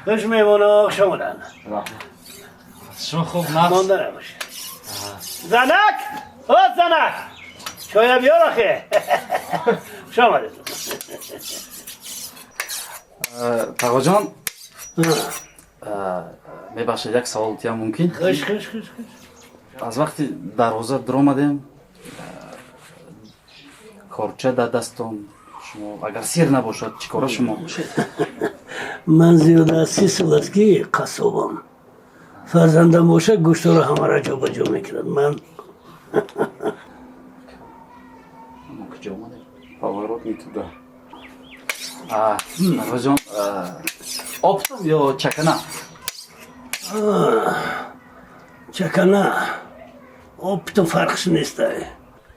Хуш меҳмоно, хуш омаданд. Шумо хуб нақс? Монда набошед. Занак! О, занак! Чоя биёр охе. Хуш омадед. Тағоҷон, мебахшед, як савол диям мумкин? Хуш, хуш, хуш, хуш. Аз вақти дарвоза дуромадем, корча дар дастон шумо, агар сир набошад, чӣ кора шумо? Ман зиёда аз 30 сол аст, ки қассобам. Фарзандам бошад, гӯштҳоро ҳамаро ҷобаҷо мекунад. Ман Мо куҷо омадем? Поворот не туда. Тағоҷон, оптом ё чакана? Чакана. Оптом фарқш нестай.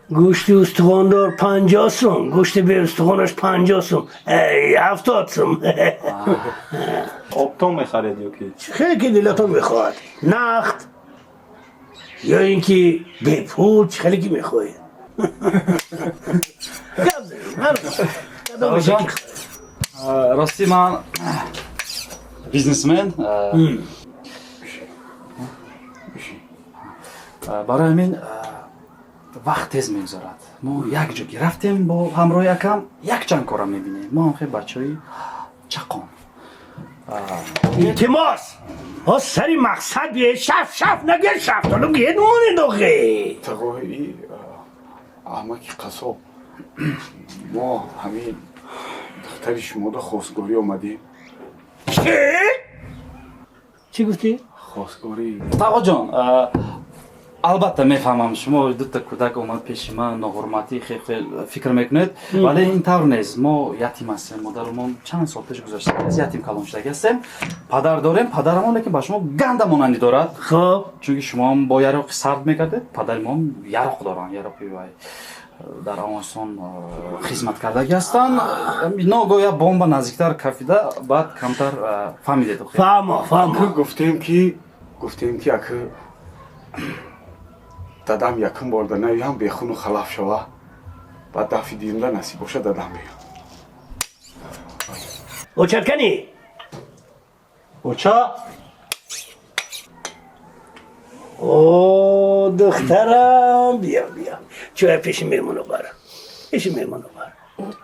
Гӯшти устухондор 50 сум, гӯшти беустухонаш 50 сум, эй, 70 сум. Оптом мехаред ё ки? Хеле ки дилатон мехоҳад, нақд ё ин ки бепул, чӣ хеле ки мехоҳед. Гап занед, кадомеше ки хоҳед. Рости, ман бизнесмен, барои ҳамин вақт тез мегузарад. Мо як ҷо ки рафтем, бо ҳамроҳи акам якчанд кора мебинем. Мо ҳам хел бачаҳои чақон. Илтимос, ҳо, сари мақсад бие, шаф шаф нагир, шафтолу гед монед охе. Тағои аҳмаки қассоб, мо ҳамин духтари шумода хостгорӣ омадем. Чӣ? Чӣ гуфтӣ? Хостгорӣ. Тағоҷон, албатта мефаҳмам, шумо дута кӯдак омад пеши ман, ноҳурматӣ хел фикр мекунед, вале ин тавр нест. Мо ятим ҳастем, модарумон чанд сол пеш гузашта, ятим калон шудагӣ ҳастем. Падар дорем, падарамон лекин ба шумо ганда монандӣ дорад. Хуб. Чунки шумоам бо яроқи сард мекардед, падари моам яроқ доранд, яроқи вай дар Афғонистон хизмат кардагӣ ҳастанд. Ногоҳ як бомба наздиктар кафида, баъд камтар фаҳмидед. Фаҳмо, фаҳмо. Гуфтем ки ака, дадам якум бор да наёям, бехуну халаф шава, баъд дафъи дуюмда насиб боша, дадам биём. Очаткани. Оча. О, духтарам, биё, биё, чоя пеши меҳмоно бар, пеши меҳмоно бар.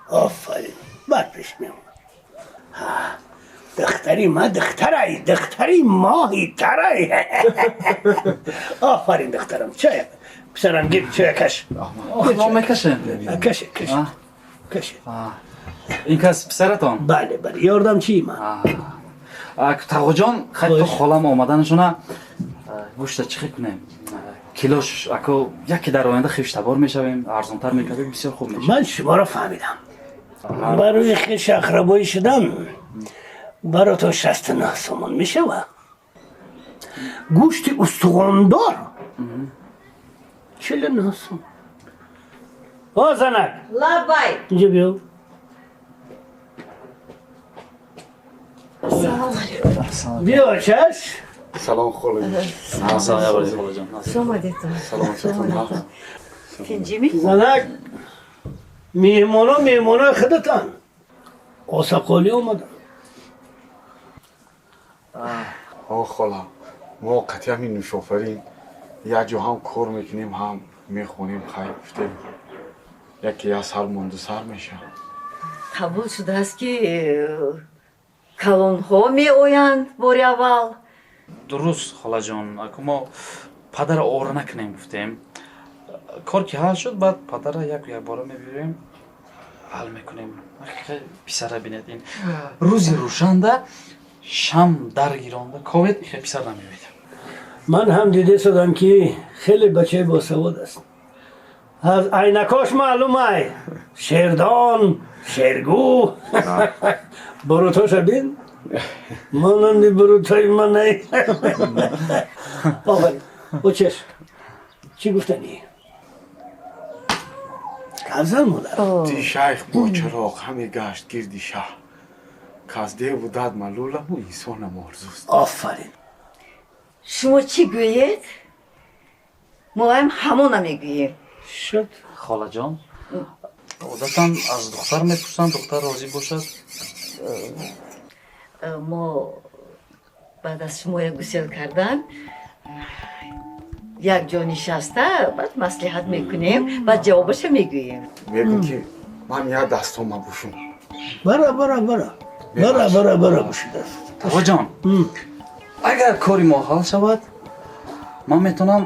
Офарин, бар пеши меҳмоно. Духтари ма, духтарай, духтари моҳи тарай. Офарин, духтарам. Чоя, писарам, гир, чоя каш. Мо мекашем. Каше, каше, каше. Ин кас писаратон? Бале, бале, ёрдамчии ман. Тағоҷон, хай, то холам омаданашона гӯшта чӣ хел кунем? Килош ако, яке дар оянда хештабор мешавем, арзонтар мекардем, бисёр хуб мешавад. Ман шуморо фаҳмидам. Барои хеш ақрабоӣ шудан баротон 69 сомон мешавад. Гӯшти устухондор 49 сом. О, занак! Лаббай. Инҷо биё. Салом алейкум. Биё, чаш. Салом, холаҷон. Салом. Хуш омадедтон. Саломатон. Тинҷими? Занак, меҳмоно меҳмонои худатон осақолӣ омаданд. О, хола, мо қатъи ҳамин нӯшофарин як ҷо ҳам кор мекунем, ҳам мехонем. Хай, гуфтем, яке як сар монду сар мешавад. Қабул шудааст, ки калонҳо меоянд бори аввал. Дуруст, холаҷон. Ако мо падара ора накунем гуфтем. Кор ки ҳал шуд, баъд падара яку якбора мебирем, ҳал мекунем. Писара бинед, ин рӯзи рӯшанда шам дар гиронда ковед, ихе писар намеояд. Ман ҳам дида шудам, ки хеле бачаи босавод аст. Аз айнакош маълум ай, шердон, шергӯ. Бурутоша бин, монанди бурутои манай. Офарин. Очеш, чӣ гуфтанӣ? Гап модар. Ти шайх бо чароғ ҳаме гашт гирди шаҳр, каз деву дад малуламу инсонам орзуст. Офарин. Шумо чӣ гӯед, моам ҳамона мегӯем. Шуд. Холаҷон, одатан аз духтар мепурсанд, духтар розӣ бошад. Мо Баъд аз шумоя гусел кардан як ҷо нишаста, баъд маслиҳат мекунем, баъд ҷавобаша мегӯем. Мегӯм, ки ман як дастома бушум. Бара, бара, бара, бара, бара, бара, бушидаст. Тағоҷон, агар кори мо ҳал шавад, ман метавонам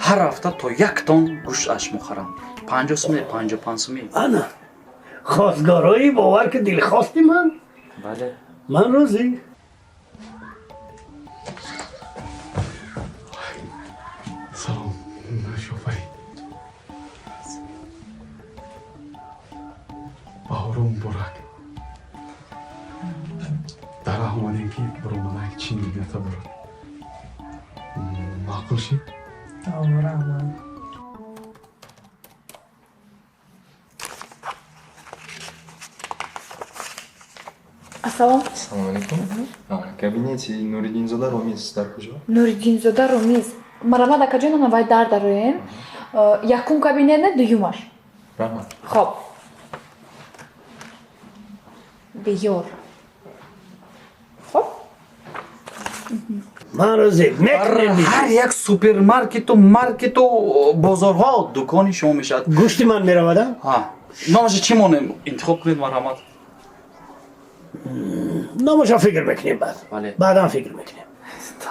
ҳар ҳафта то як тон гӯшт аз шумо харам, 50 сумӣ, 55 сумӣ. Ана хостгорои, бовар ки, дилхости ман. Бале. Ман розӣ. Салом, Нӯшофарин, баҳоро муборак. Дар раҳ омадем, ки биромадак чӣ нигната борад, маъқул шид? Раҳмат. Ассалом. Ассалому алайкум. Кабинети Нуриддинзода Ромиз дар куҷо? Нуриддинзода Ромиз. Марамад, акаҷон, ана вай дар дароем. Якум кабинет не, дуюмаш. Раҳмат. Хоб. Биёр. Хоб? Ман розӣ, мекунем. Ҳар як супермаркету, маркету, бозорҳо дукони шумо мешавад. Гӯшти ман меравада. Номаша чӣ монем? Интихоб кунед, марҳамат. Номаша фикр мекунем баъд. Баъдан фикр мекунем,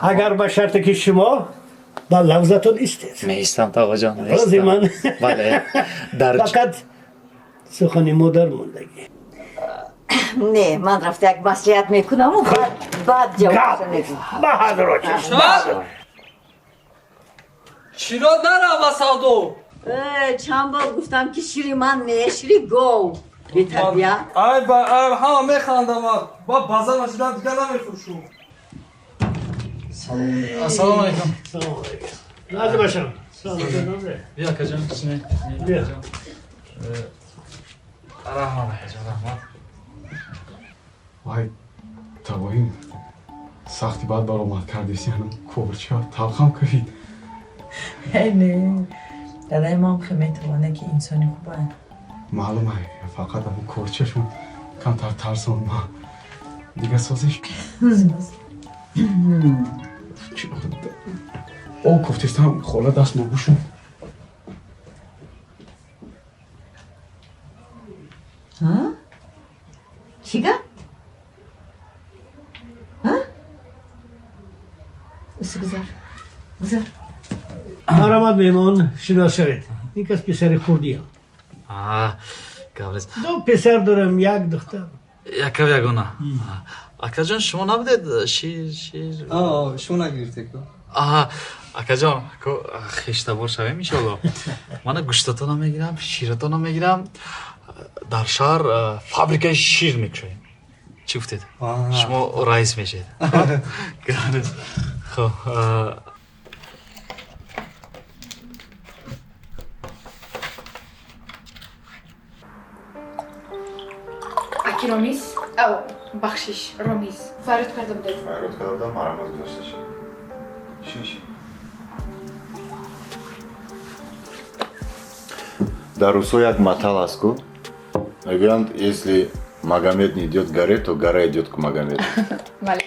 агар ба шарте ки шумо ба лавзатон истед. Меистам, тағоҷон. Розӣ ман. Бале, дар Фақат сухани модар мондагӣ. Не, ман рафта як маслиҳат мекунаму баъд ҷавобаша мегӯям. Ба ҳазротиш. Чиро нарава савдо? Чанд бор гуфтам, ки шири ман не, шири гов, бетарбия. Ай ба ай, ҳама механдам, ба база нашидан дигар намефурӯшум. Ассалому алайкум. Салому алайкум, назӣ бошам. Биё, акаҷон. Раҳмат, акаҷон, раҳмат. Вай, тавоин сахти бад баромад кардеси, ҳанам корча талхам кафид. Не, дадаи мам хеле метавонад, ки инсони хуба. Маълум, ай, фақат ҳамн корчашон камтар тарсон ма, дига созиш. О, кофтестам, хола, даст мабушум. Чӣ гап? Усу, гузар, гузар. Марҳамат, меҳмон, шинос шавед, ин кас писари хурдиам. Гап нест. Ду писар дорам, як духтар. Якав ягона. Акаҷон, шумо набудед шир, шир? Шумо нагирифте ку. Акаҷон, хештабор шавем, иншоалло. Мана гӯштатона мегирам, ширатона мегирам, дар шаҳр фабрикаи шир мекушоем. Чӣ гуфтед? Шумо раис мешед. Хоб. Аки Ромиз, бахшиш, Ромиз, фарёд карда будед. Фарёд карда будам, марамат, гузашташ. Шиш. Дар русо як матал аст ку, мегӯянд: если Магомед не идет к горе, то гора идет к Магомеду. Бале.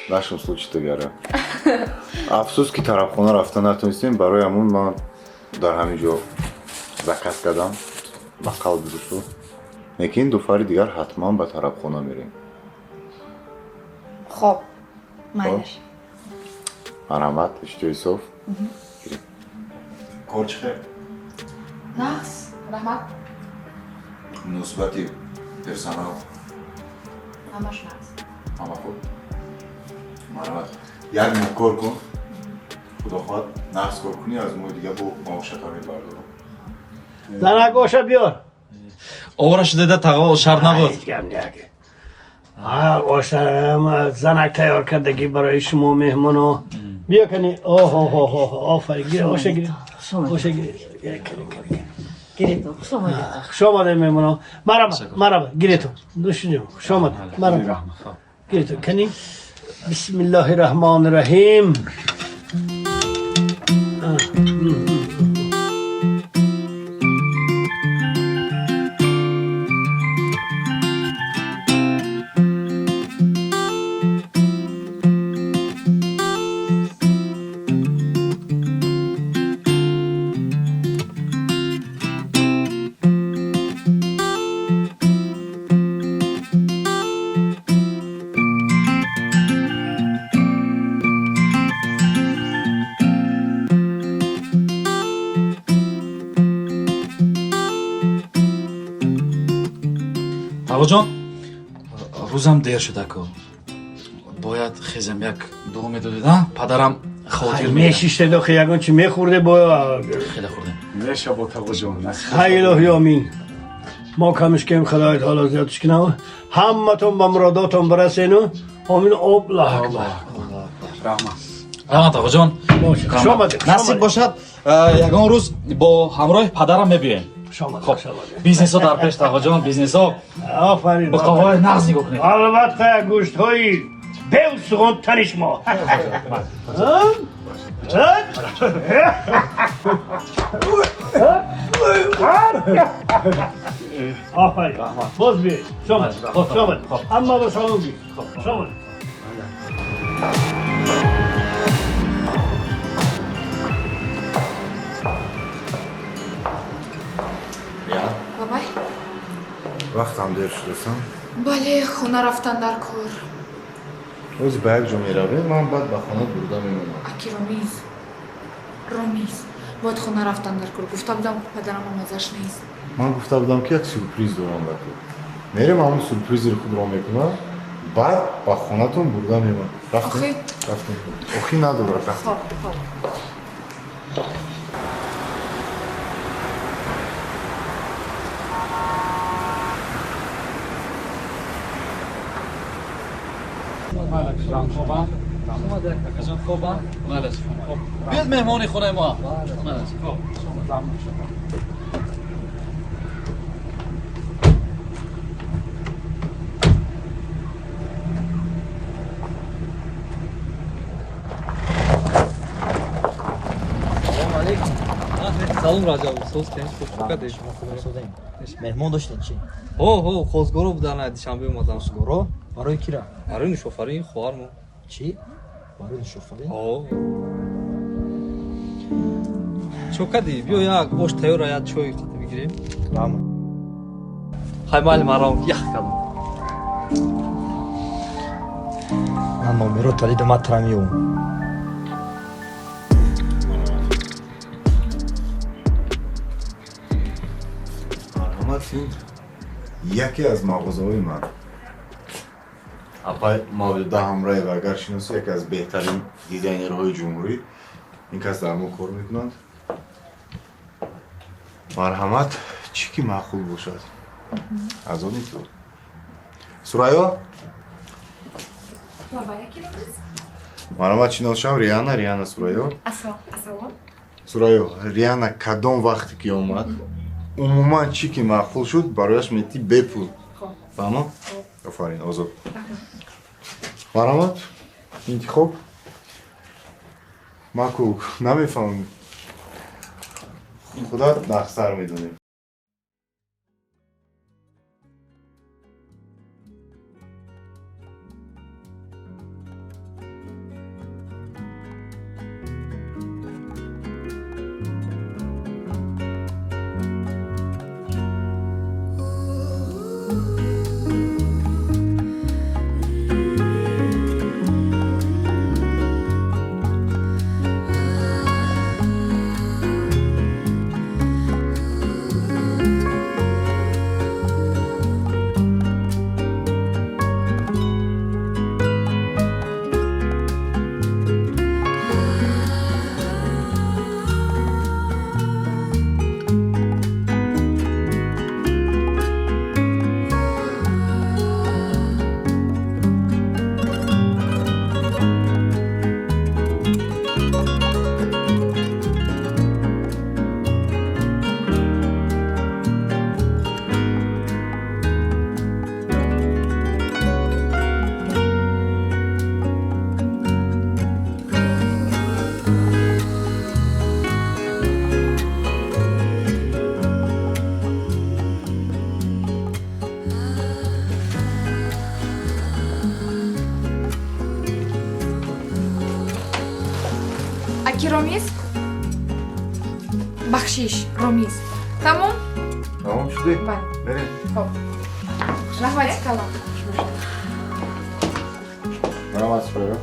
В нашем случае то гора. Афсӯс, ки тарабхона рафта натонистем, барои ҳамун ман дар ҳамин ҷо заказ кардам, ба қалби русо. Лекин дуфари дигар ҳатман ба тарабхона мерем. Хоб, майлаш. Марҳамат, иштиҳои соф. Кор чӣ хел? Нағз, раҳмат. Муносибати персонал? Ҳамаш нағз. Ҳама хуб. Марҳамат, як моҳ кор кун, худо хоҳад, нағз кор кунӣ, аз моҳи дига бо маошата мебардорам. Занак, оша биёр. Овора шудеда, тағо, шарт набуд. Ҳеҷ гап не. Оша занак тайёр кардагӣ барои шумо, меҳмоно. Биё, кани. Оҳо, офарин, гир, оша гир, оша гир. Гирето, хуш омадед. Хуш омадед, меҳмоно. Марҳамат, марҳамат, гиретон, нӯшиҷон, хуш омадед. Марҳамат, гиретон, кани. Бисмиллоҳи раҳмони раҳим. Тағоҷон, рӯзам дер шуда-ку, бояд хезам. Як дуо медодед, а падарам хотир мешиштед охи, ягон чи мехӯрде бо. Хеле хӯрдем. Меша бо тағоҷон. Хай, илоҳи омин. Мо камиш кем, худои таоло зиёдш кунав, ҳаматон ба муродотон бирасену омин. Аллоҳ акбар. Раҳмат. Раҳмат, тағоҷон. Хуш омадед. Насиб бошад, ягон рӯз бо ҳамроҳи падарам мебиёем. Хоб, бизнесо дар пеш, тағоҷон, бизнесо. Офарин. Буқаҳои нағз нигоҳ кунед. Албатта, гӯштҳои беустухон тани шумо. Офарин, боз биёед. Хуш омадед, ҳама ба салом бӣ. Хуш омадед. Бабай. Вақтам дер шудасам. Бале, хона рафтан дар кор. Ози ба як ҷо меравем, ман баъд ба хона бурда мемонам. Аки Ромиз, Ромиз, бояд хона рафтан дар кор. Гуфта будам, падарам омазаш нест. Ман гуфта будам, ки як сюрприз дорам ба ту. Мерем, ҳамон сюрпризери худро мекунам, баъд ба хонатон бурда мемонам. Рафтем, рафтем. Охи надорад, рафтем. Хоб, хоб. Биёд, меҳмони хонаи мо. Салом, Раҷаб, соз Меҳмон доштем чи? Ҳо, ҳо, хозгоро будан, Душанбе омадан. Хозгоро барои кира? Барои нушофарин, хоҳармо. Чӣ, барои нушофарин? Ҳо. Чо кадӣ? Биё, як ош тайёра, як чой қати бигирем. Раҳмат. Хай, майли, марам ях кардам. Ман номеро талидам, ма тара меёвам. Марҳамат, ин яке аз мағозаҳои ман. Апай Мавлуда Ҳамраева, агар шиносӣ, яке аз беҳтарин дизайнерҳои ҷумҳурӣ, ин кас дар мо кор мекунанд. Марҳамат, чӣ ки маъқул бошад, аз они ту. Сурайё, марҳамат, шиносшам, Риана. Риана, Сурайё. Сурайё, Риана кадом вақте ки омад, умуман чӣ ки маъқул шуд, барояш метӣ бепул. Фаҳмо? Офарин, озод. Марҳамат, интихоб маку намефаҳмам, худат нақсар медонӣ. Аки Ромиз, бахшиш, Ромиз, тамом. Тамом шудӣ? Бале. Мерем. Хоб, раҳмати калон. Марҳамат, Сурайё.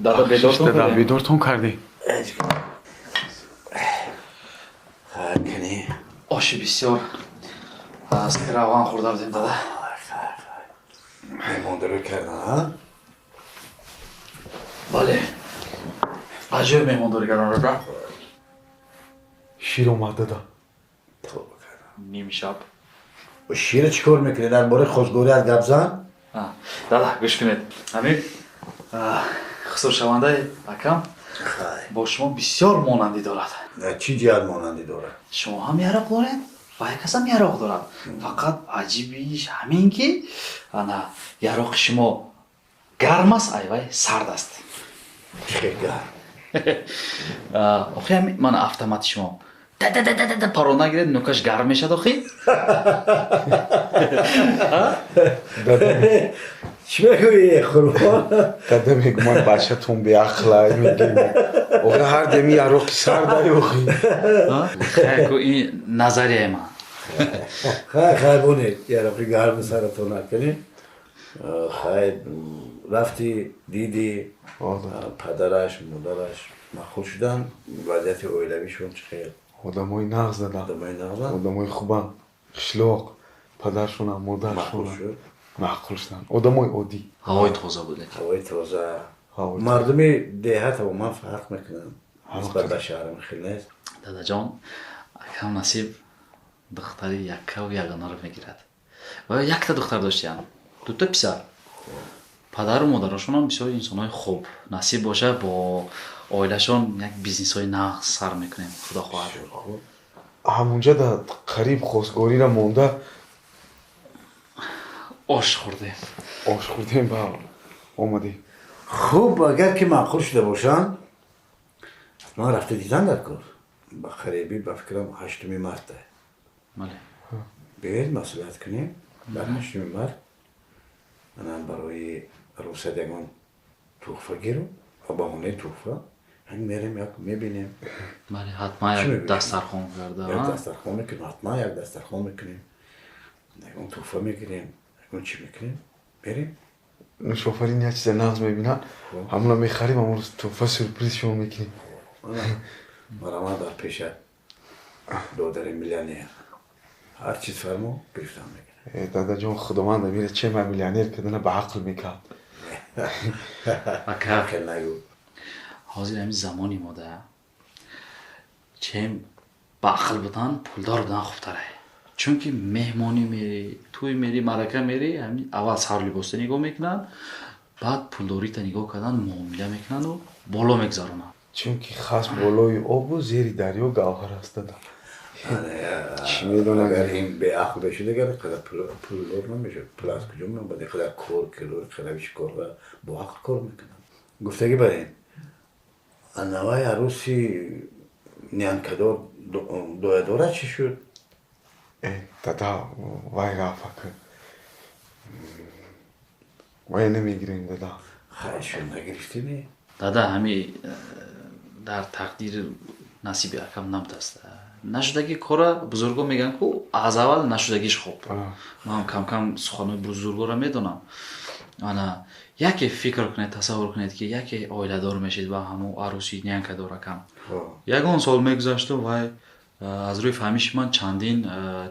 Дада бедортон Дада кардем. бедортон кардем. Оши бисёр аз равған хӯрда будем, дада. Меҳмондорӣ кардан? Бале, аҷоиб меҳмондорӣ кардан, дада. Шир омад, дада. Нимшаб. Шира чӣ кор мекунӣ? Дар бораи хостгорӣ аз гап зан. Дада, гӯш кунед, ҳамин хусуршавандаи акам бо шумо бисёр монандӣ дорад. Чӣ ҷиҳат монандӣ дорад? Шумо ҳам яроқ доред ва як касам яроқ дорад. Фақат аҷибиш ҳамин ки ана яроқи шумо гарм аст, айвай сард аст. Чӣ гарм? Охи, ҳамин мана автомати шумо дадададада паро нагиред, нукаш гарм мешад охи. Чӣ мегӯӣ, Қурбон? Дада мегӯ, ман бачатон беақла мегӯ. Охи, ҳар деми яроқи сардай охи. Хайку, ин назарияи ман. Хай, хай, бонед, яроқи гарми саратон накунед. Хай, рафти диди, падараш, модараш маъқул шудан? Вазъияти оилавишон чӣ хел? Одамои нағз, дада. Одамои нағзанд? Одамои хубанд, қишлоқ, падаршонам, Маъқул модаршонам шуд? Маъқул шуданд, одамои оддӣ. Ҳавои тоза буд. Ҳавои тоза. Мардуми деҳа тамоман фарқ мекунанд нисбат ба шаҳрам, хел нест. Дадаҷон, акам Насиб духтари яккаву ягонаро мегирад ва якта духтар доштиянд, дута писар. Падару модарошонам бисёр инсонҳои хуб. Насиб боша, бо оилашон як бизнесҳои нағз сар мекунем, худо хоҳад. Ҳамунҷа да қариб хостгориро монда. Ош хӯрдем. Ош хӯрдем ба омадем. Хуб, агар ки маъқул шуда бошанд, ҳатман рафта дидан дар кор. Ба қарибӣ, ба фикрам, 8-уми марта. Бале. Биёед, маслиҳат кунем, дар 8-уми март манам барои русад ягон туҳфа гиру ва баҳонаи туҳфа ҳамин мерем, як мебинем. Бале, ҳатман. Чӣ Як мебинем? дастархон карда. Як дастархон мекунем, ҳатман як дастархон мекунем, ягон туҳфа мегирем, ягон чӣ мекунем, мерем. Нушофарин як чиза нағз мебинад, ҳамуна мехарим, ҳамун рӯз туҳфа сюрприз шумо мекунем. Марама дар пеша додари миллионер, ҳар чиз фармо, гирифтан мекунем. Э, дадаҷон, худованд амира че ма миллионер кардана ба ақл мекард. Ака, хел нагӯ. Ҳозир ҳамин замони мода чем ба ақл будан, пулдор будан хубтаре, чунки меҳмонӣ мери, тӯй мери, маърака мери, ҳамин аввал сару либоста нигоҳ мекунанд, баъд пулдорита нигоҳ кардан муомила мекунанду боло мегузаронанд. Чунки хас болои обу зери дарё гавҳар аст, дада. Чӣ медонам? Агар ин беақл бешуд, агар қадар пулдор намешуд. Пул аз куҷо меомад? Ин қадар кор киру қадар кор бо ақл кор мекунанд. Гуфтагӣ бар ин наваи арӯси нянкадор доядора чӣ шуд? Э, дада, вай рафака, вай намегирем, дада. Хай, шуд, нагирифтими. Дада, ҳами дар тақдири насиби акам набудааст. Нашудаги кора бузурго мегӯянд ку, аз аввал нашудагиш хуб. Ман камкам суханои бузургоро медонам. Ана яке фикр кунед, тасаввур кунед, ки яке оиладор мешид ва ҳамун арӯси нянкадор акам ягон сол мегузашту вай аз рӯи фаҳмиши ман чандин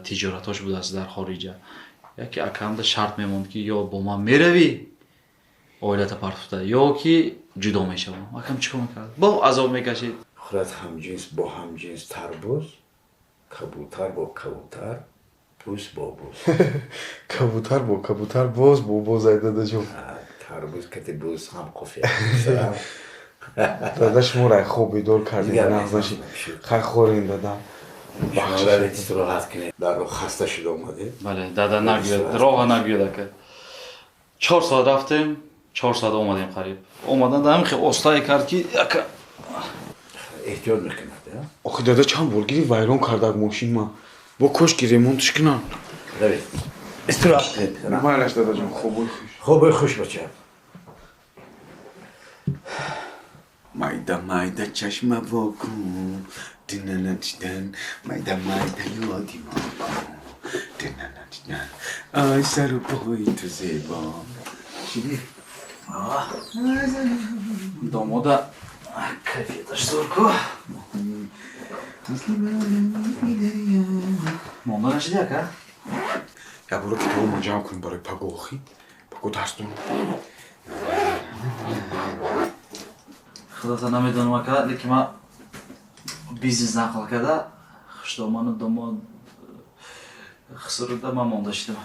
тиҷоратҳош будааст дар хориҷа. Яке акамда шарт мемонд, ки ё бо ман меравӣ оилата партофта, ё ки ҷудо мешавам. Акам чӣ кор мекард? Бо азоб мекашид. Хӯрад ҳамҷинс бо ҳамҷинс тарбуз, кабутар бо кабутар, бӯс бо бӯс. Кабутар бо кабутар боз бо боз ай, дадаҷон. Тарбуз кати бӯс ҳам қофия. Дада, шумо рай хоб бедор кардем, нағз нашид. Хай, хорем, дада. Истироҳат кунед, дар роҳ хаста шуда омадед. Бале, дада, нагӯяд, роҳа нагӯяд, ака. 4 соат рафтем, 4 соат омадем. Қариб омадан ҳамин хел остае кард, ки ака. Эҳтиёт мекунад. Охи, дада, чанд бор гирифт, вайрон кардак мошин ма, бо кош ки ремонтш кунам. Равед, истироҳат кунед. Майлаш, дадаҷон, хобои хуш. Хобои хуш, бача. Майда майда чашма вокун, динанатидан, майда майда ёди мо кун, динанатидан, ай сару пои ту зебо. Домода кайфияташ зур ку. Монда нашиди ака? Як бора китобамро ҷамъ кунем барои паго охи. Паго дарс дорам. Худота намедонам ака, лекин ман бизнес нақл карда, хушдоману домод хусуруда ман монда шидам.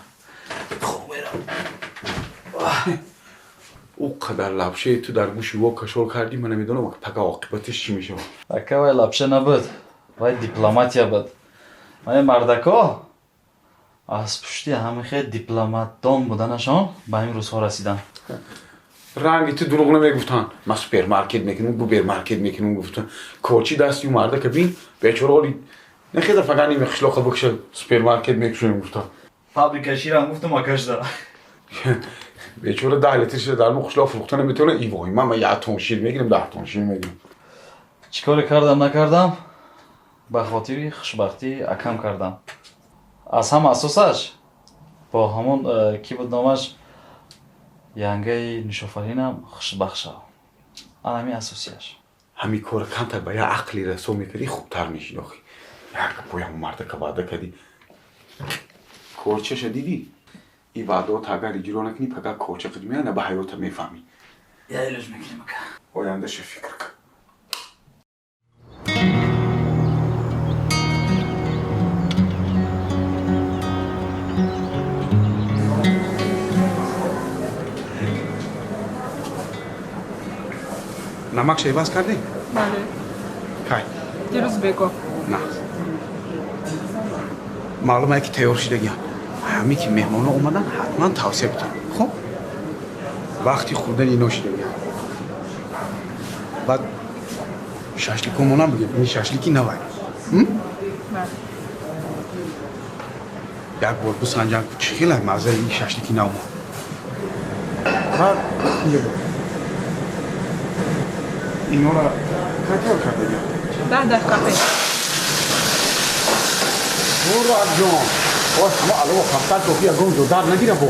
Хоб мерам. О қадар лапшаи ту дар гӯши во кашол кардӣ, ман намедонам пага оқибаташ чӣ мешавад. Ака, вай лапша набуд, вай дипломатия буд. Вай мардако аз пушти ҳамихе дипломатдон буданашон ба ин рӯзҳо расиданд. Ранги ту дурӯғ намегуфтанд. Ман супермаркет мекунам, губермаркет мекунам гуфтан. Корчи дасти ӯ мардака бин, бечора оли нахеза фақат ними қишлоқа бикша супермаркет мекушоем гуфтан. Фабрика ширам гуфтам акашда. Бечора 10 литр шира дар мо қишлоқ фурӯхта наметавонад. И вой, ман 1 тон шир мегирам, 10 тон шир мегирам. Чӣ коре кардам накардам, ба хотири хушбахтии акам кардам. Аз ҳама асосаш бо ҳамон ки буд номаш янгаи Нушофаринам хушбахт шавам. Ана ҳамин асосияш. Ҳамин кора камтар ба як ақли расо мекардӣ, хубтар мешид охи. Як поям мардака ваъда кардӣ. Корчаша дидӣ? Ин ваъдаота агар иҷро накунӣ, пага корча қид меяд, на ба ҳаёта мефаҳмӣ. Я илоҷ мекунем ака. Ояндаша фикр кун. Намакша иваз кардем? Бале. Кай? Дирӯз бего. На. Маълум е ки тайёр шидагиам. Ҳаме ки меҳмонҳо омадан, ҳатман тавсия бидем. Хуб? Вақти хӯрдани ино шидагиам. Баъд шашликомонам бигем. Ин шашлики навай. Бале. Як бор бисанҷам, чӣ хелай маззаи ин шашлики навмо. Баъд инҷо бо. Инора кай тайёр кардагиам? 10 дақиқа пеш. Буро акҷон. Ош ҳама алова хафтар кофи ягон ҷо дар нагира бо.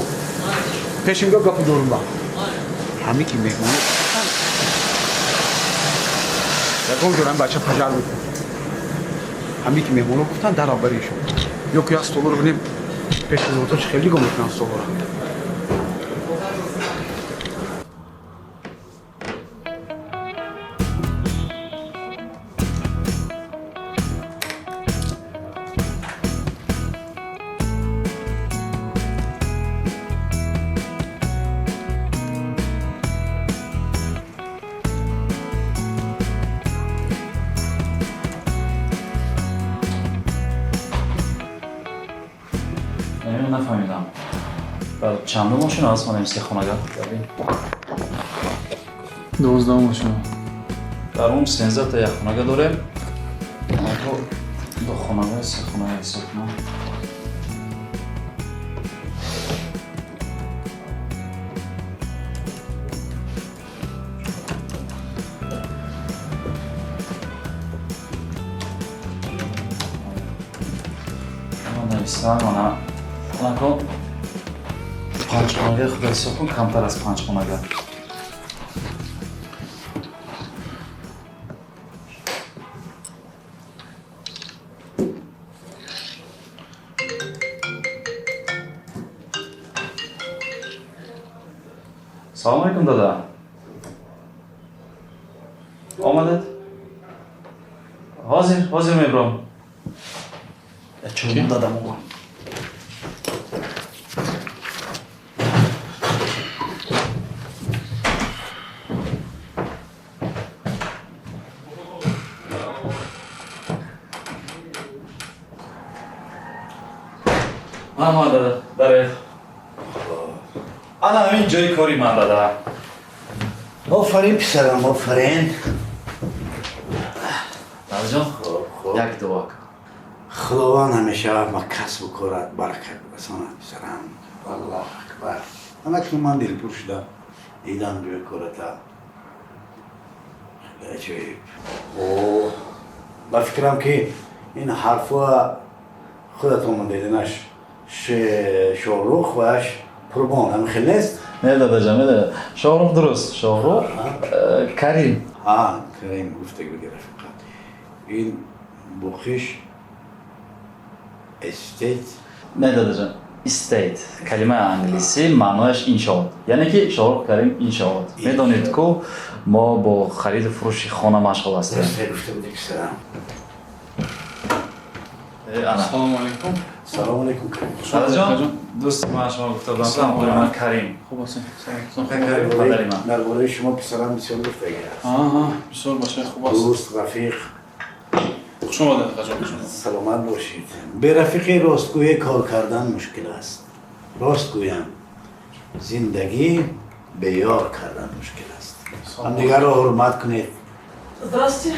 Пешинго гапи дорум ба. Ҳаме ки меҳмоно ягон ҷорам бача пажар мекунад. Ҳаме ки меҳмоно гуфтанд дар аввалишон. Ё ки аз столоро бинем пеши зото чӣ хеле нигоҳ мекунанд столоро. Нафаҳмидам. Чандум мошина аст манам се хонага? 12 мошина. Дар ум 13 та як хонага дорем. Онако ду хонага, се хонага ҳисоб кунам. Нависам, ана онако 5 хонага худо ҳисоб кун, камтар аз 5 хонага. Салом алейкум, дада. Омадед? Ҳозир, ҳозир мебром. Чун дадам омад. Мама дада, даред. Ана ҳамин ҷои кори ман дада. Офарин писарам, офарин. Дадаҷон, як дуо кун. Худованд ҳамеша ба касбу корат баракат расонад писарам. Аллоҳ акбар. Ана ки ман дилпур шудам, дидам ҷои кората. Хеле аҷоиб. О, ба фикрам ки ин ҳарфҳо худатон диданаш Шоҳрух ва Қурбон ҳам хел нест? Не, дадаҷон, медонед, Шоҳрух дуруст, Шоҳрух Карим. Ҳа, Карим гуфтаги буди, рафиқат. Ин бухиш эстет. Не, дадаҷон, estate калимаи англисӣ, маънояш иншоот, яъне ки Шоҳрух Карим иншоот. Медонед ку, мо бо хариду фурӯши хона машғул ҳастем. Дуруст гуфта буди, писарам. Ана. Салому алейкум. Салому алейкум, Карим. Дадаҷон, дӯсти ман, шумо гуфта будам, ҳамкори ман Карим. Хуб ҳастем. Падари ман. Дар бораи шумо писарам бисёр гуфтаги аст. Аҳа, бисёр бачаи хуб аст. Дӯст, рафиқ. Хуш омадед, акаҷон, хуш омадед. Саломат бошед. Бе рафиқи ростгӯе кор кардан мушкил аст. Рост гӯям, зиндагӣ беёр кардан мушкил аст. Ҳамдигарро ҳурмат кунед. Здравствуйте.